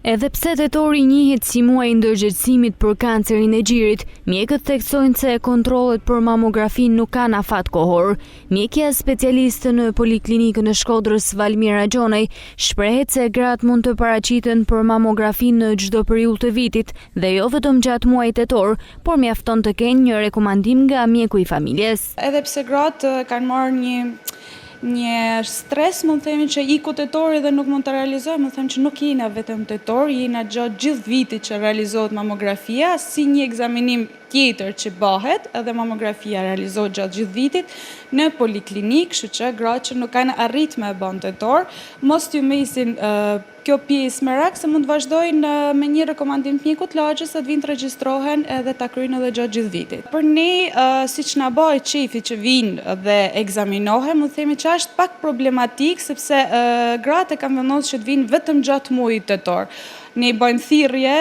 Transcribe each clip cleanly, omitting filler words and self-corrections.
Edhe pse tetori njihet si muaji i ndërgjegjësimit për kancerin e gjirit, mjekët theksojnë se kontrollet për mamografinë nuk kanë afat kohor. Mjekja specialiste në Poliklinikën e Shkodrës, Valmira Gjonaj, shprehet se gratë mund të paraqiten për mamografinë në çdo periudhë të vitit dhe jo vetëm gjatë muajit tetor, por mjafton të kenë një rekomandim nga mjeku i familjes. Edhe pse gratë kanë marrë një një stres mund të themi që iku tetori dhe nuk mund të realizojmë, mund të them që nuk jena vetëm tetor, jena gjatë gjithë vitit që realizohet mamografia, si një ekzaminim tjetër që bëhet, edhe mamografia realizohet gjatë gjithë vitit në poliklinikë, kështu që gratë që nuk kanë arrit me e bë në tetor, mos t'ju mesin kjo pjesë merak se mund të vazhdojnë me një rekomandim të mjekut lagjes dhe të vinë të regjistrohen edhe ta kryejnë edhe gjatë gjithë vitit. Për ne, siç na bëhet qejfi që vijnë dhe ekzaminohen, mund të themi që është pak problematik sepse gratë e kanë vendosur që të vijnë vetëm gjatë muajit tetor. Ne i bëjmë thirrje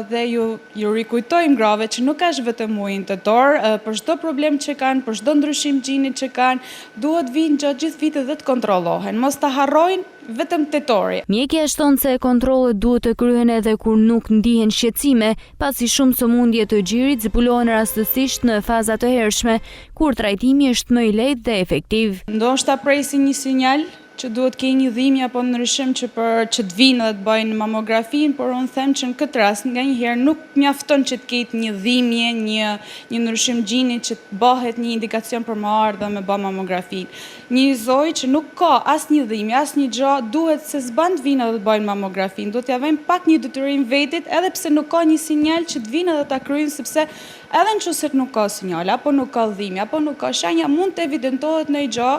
dhe ju ju rikujtojmë grave që nuk është vetëm muajin tetor, për çdo problem që kanë, për çdo ndryshim gjinit që kanë, duhet vijnë gjatë gjithë vitit dhe të kontrollohen. Mos ta harrojnë vetëm tetori. Mjekja shton se kontrollet duhet të kryhen edhe kur nuk ndihen shqetësime, pasi shumë sëmundje të gjirit zbulohen rastësisht në faza të hershme, kur trajtimi është më i lehtë dhe efektiv. Ndoshta presin një sinjal që duhet të kenë një dhimbje apo ndryshim që për që të vinë dhe të bëjnë mamografinë, por unë them që në këtë rast nganjëherë nuk mjafton që të ketë një dhimbje, një një ndryshim gjini që të bëhet një indikacion për me ardhë dhe me bë mamografinë. Një zonjë që nuk ka asnjë dhimbje, asnjë gjë, duhet se s'ban të vinë edhe të bëjnë mamografinë, duhet t'ia vëjnë pak një detyrim vetit edhe pse nuk ka një sinjal që të vinë edhe ta kryejnë sepse edhe në qoftë se nuk ka sinjale, apo nuk ka dhimbje, apo nuk ka shenja, mund të evidentohet ndonjë gjë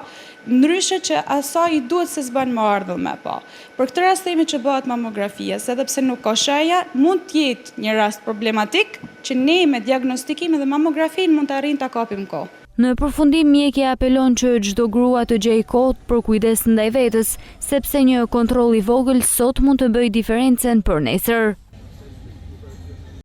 ndryshe që asaj i duhet se s'ban me ardhë me pa. Për këtë rast themi që bëhet mamografia, se edhe pse nuk ka shenja, mund të jetë një rast problematik që ne me diagnostikimin dhe mamografinë mund të arrijmë ta kapim në kohë. Në përfundim mjekja apelon që çdo grua të gjejë kohë për kujdes ndaj vetes, sepse një kontroll i vogël sot mund të bëjë diferencën për nesër.